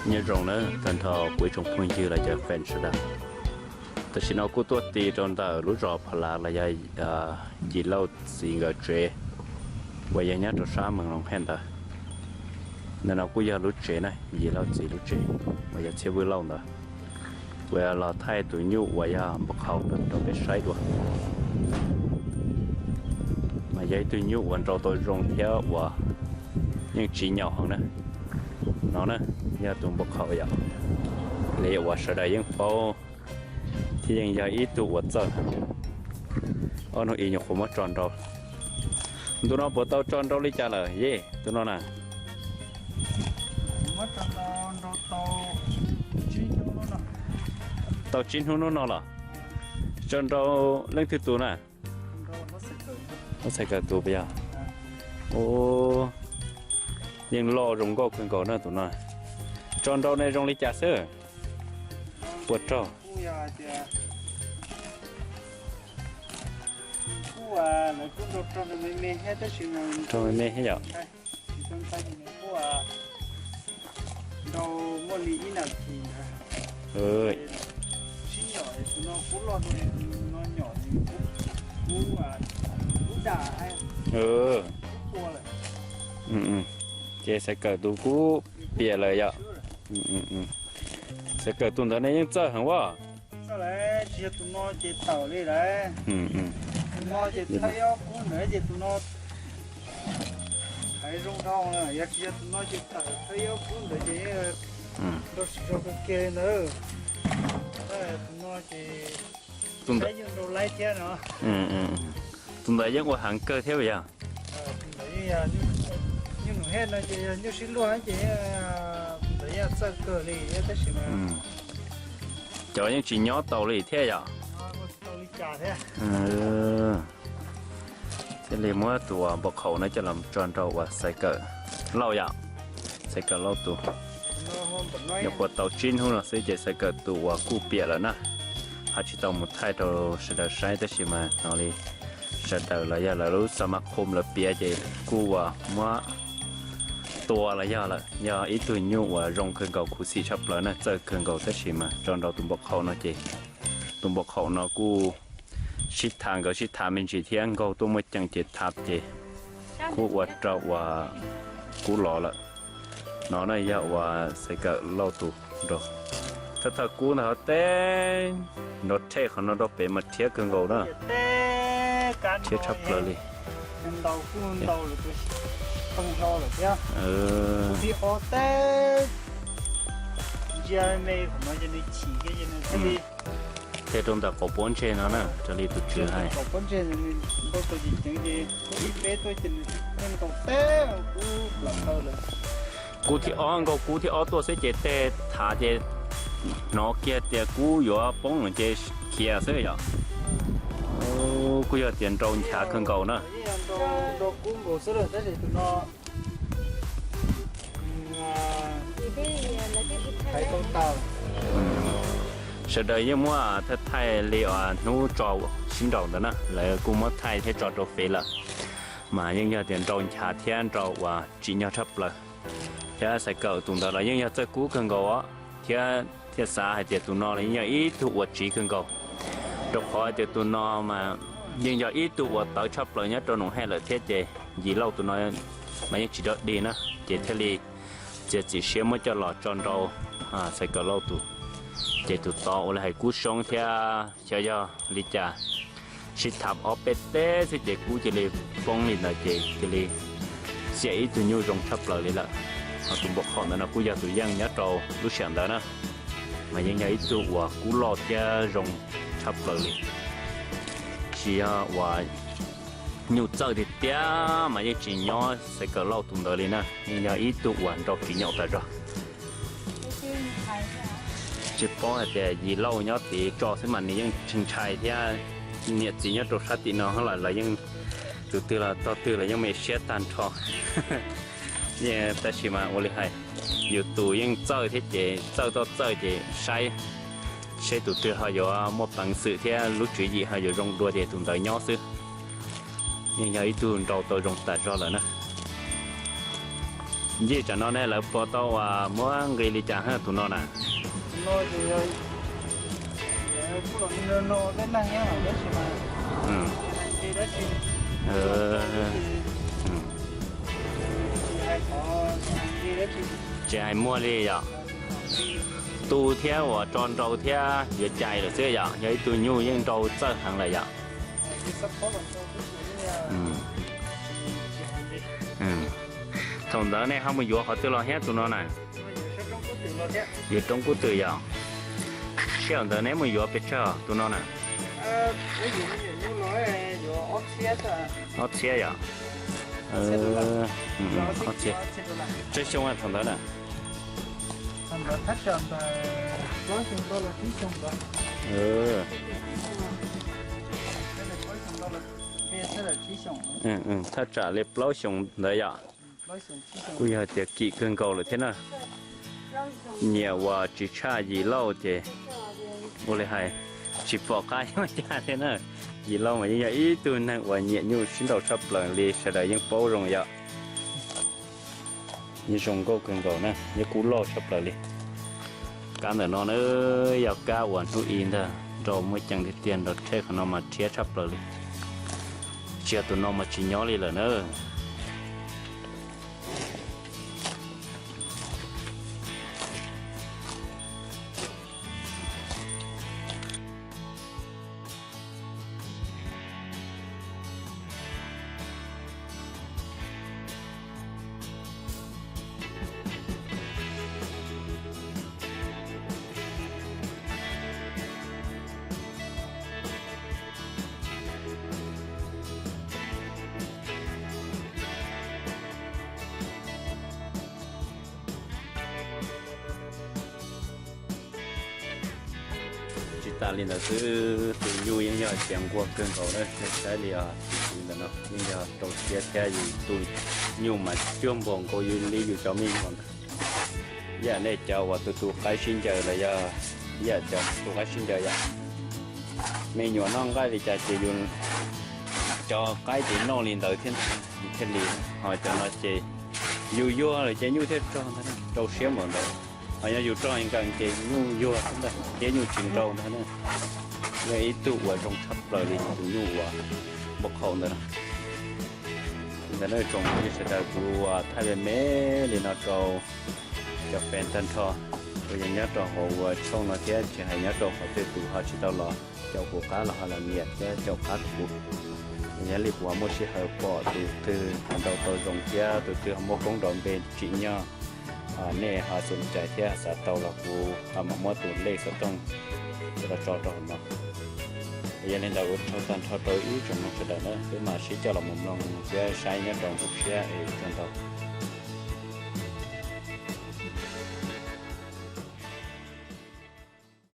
Nyob zoo na tag nrho kuv ib tsoom phooj ywg los cov fans sawv daws. Tam sim no kuj tuaj ti rau ntawm lub zos Pha Lav los yog Yim Lauj txiv nkawd tsev uas yog nyob rau sab Moos Loos Hej ntawd. Ntawm no kuj yog lub tsev na, Yim Lauj txiv lub tsev uas yog Txhiaj Vwj Lauj ntawd. Kuv los thaij tus nyuj uas yog npua qhaus no rau peb saib dua. Mas yog ib tug nyuj uas nrau tau zoo thiab uas yeej tsis nyaum heev na. No na, yog tus npua qhaus yom, li uas sawv daws yeej paub thiab yeej yog ib tug uas txawj heev. Ob hnub ib nyuam qhuav muab tso nrau. Ntu no puas tau tso nrau li cas lawm yej, tus no na? Tau tsib hnub hnub no los? Tso nrau leej twg tus na? Huab Xais Kawm tus puas yog? Ub, yeej loj zoo nkauj kawg nkaus na tus no. Tso nrau ne zoo li cas xwb? Puas raug? Raug me me thiab yom. Ces Xais Kawm tus kub piam lawm yom. Xais Kawm tus ntawd ne yeej txawj heev as. Tsis yog tus no ces tawm li lawm. Tus no ces thawj ob kub ntawd ces tus no hais zoo dhau, yog tsis yog tus no ces tawm thawj ob kub ntawd ces rau tsis rau kawg kiag li ntawd. Tus no ces tus ntawd yeej rau laib thiab no. Tus ntawd yeej ua heev kawg thiab puas yog? Tus ntawd yeej yog nyuj nus hej no ces yog nyuj sib luag ces tus ntawd yeej txawj kawg li thiab tab sis mas cov yeej tsis nyob tau li thiab yom. Tau li cas thiab. Thiaj li muab tus npua qhaus no coj los tso nrau uas Xais Kawm Lauj yom. Xais Kawm Lauj tus, nyuam qhuav tau tsib hnub no xwb ces Xais Kawm tus uas kuj piam lawm na. Ho tsis tau mus thaij rau sawv daws saib tab sis mas hnov li sawv daws los yog lawv lub xa ma khum lawv piav ces kuj uas muab tua los yog lawm. Yog ib tug nyuj uas zoo kawg nkaus khuv xim tshaj plaws na, txawj kawg nkaus tab sis mas tso nrau tus npua qhaus no ces tus npua qhaus no kuj sib tham, nkawd sib tham me ntsis thiab nkaug tuaj muaj ceem ces tham ces kuj ua rau uas kub los lawm. No na yog uas Xais Kawm Lauj tus nrau. Thawj thawj kub ntawd ho teb nrov rhe qhov no rau pem mas rhiab kawg nkaus na. Rhiab tshaj plaws li. Tej rau ntawm qaum pob ntseg no na, raws li tus tswv hais. Kub thib ob, nkaug kub thib ob tuaj xwb ces tej thav ces hnov kiag tias kub yuav poob ces khiav xwb yom. Kuj yog tias nrau nchav kawg nkaus na. Sawv daws yeej muab thaij thaij li hnub tso sib nraus ntawd na, lawv kuj muab thaij thiab tso rau fev lawm. Mas yeej yog tias nrau nchav thiab nrau uas tsim nyog tshaj plaws. Thiab Xais Kawm tus ntawd los yeej yog txawj kub kawg nkaus os, thiab thiaj xav hais tias tus no los yeej yog ib tug uas tsiv kawg nkaus, rau qhov hais tias tus no mas yeej yog ib tug uas tawv tshaj plaws nyob rau Noom Hej lawm thiab ces Yim Lauj tus no mas yeej tsis dog dig na, ces thiaj li txiav txim siab muab coj los tso nrau Xais Kawm Lauj tus. Ces tus tod ua li hais kub soob thiab xyov yog li cas, sib tham ob peb teb xwb ces kub cia li poob li ntawd ces cia li xiam ib tug nyuj zoo tshaj plaws li lawm. Ho tus npua qhaum ntawd no kuj yog tus yeej nyob rau lub sij hawm ntawd na, mas yeej yog ib tug uas kub loj thiab zoo tshaj plaws li. Tsis yog uas nyuj txawj tiag tiag mas yeej tsis nyob Xais Kawm Lauj tus ntawd li na, yeej yog ib tug uas nrau tsis nyaum tas zog. Tsis paub hais tias Yim Lauj nyob tid tso xwb mas nws yeej ntshai thiab, niam txiv nyob rau sab tim no los lawv yeej, tus twg los tog twg los yeej me siab tag nrho. Tab sis mas ua li hais, yus tus yeej txawj thiab ces txawj txoj txawj ces saib seb tus twg ho yuav muaj peev xwm thiab lub tswv yim ho yuav zoo dua ces tus ntawd nyob xwb. Yeej yog ib tug nrau tau zoo tas zog lawm na. Ncig tsam no ne lawv puas tau uas muab nqi li cas hab tus no na? Tsis hais muag li yom. Tu thiab uas tso nrau thiab yuav cais lawm xwb yom, yog ib tug nyuj yeej nrau txawj heev lawm yom. Thaum ntawd nej ho mus yuav qhov twg los thiab tus no na? Yuav roob kub twm yom. Sij hawm ntawd neb mus yuav pes tsawg tus no na? Ob txhiab yom. Ob txhiab. Tsawg xyoo thaum ntawd na? Thaj tsam li plaub xyoos ntawd yom. Kuj yog tias kim kawg nkaus lawm thiab na. Nyiam uas tsis tshaj Yim Lauj ces ua li hais tsis pom qab yuav caj thiab na. Yim Lauj mas yeej yog ib tug neeg uas nyiam nyuj sib nrau tshaj plaws li sawv daws yeej paub zoo yom. Yeej zoo nkauj kawg nkaus na, yeej kub loj tshaj plaws li. Kab ntawm no na yog kab uas hnub i ntag nrau muaj ceem tiag tiag, nrau rheb qhov no mas rhiab tshaj plaws li. Tsis yog tus no mas tsis nyob li lawm na. Tsis tas li ntawd xwb, tus nyuj yeej yog tias nquag kawg nkaus na, nej saib li os, tus ntawm no yeej yog rau siab thiab, yus tus nyuj mas cuag npaum nkaus yus li yus cov me nyuam ntag. Ib yam nej cov uas tus tus qaib sib ncaws los yog ib yam cov tus qaib sib ncaws yom. Me nyuam noj nqaij li cas ces yus cov qaib ces noj li ntawd thiab, thiaj li, ho cov no ces yus yuag lawm ces nyuj thiaj rog ntag, rau siab npaum ntawd. Ho yog yus rog nkaus ces nyuj yuag xwb ntag thiab nyuj tsis nrau ntag na. Yog ib tug uas zoo tshaj plaws li tus nyuj uas npau qhau ntawd. Ntawd na tsoom phooj ywg sawv daws, kuv ua thaij me me li no rau cov fans tag nrho uas yog nyob rau hauv ua tshooj no thiab tsis hais nyob rau qhov twg tus ho tsis tau los caum kuv qab los ho los nias thiab caum qab kuv. Yog li kuv ho muaj sij hawm pom tus twg ho nrau tau zoo thiab tus twg ho muaj koob nrov npe tsim nyog, nej ho xum cai thiab xav tau los kuv ho mam muab tus lej xov tooj coj los tso rau hauv no. Yog li ntawd ua tsaug tag nrho rau ib tsoom mloog sawv daws na, peb mam sib coj los mus mloog thiab saib nyob rau lub sij hawm es txog ntau.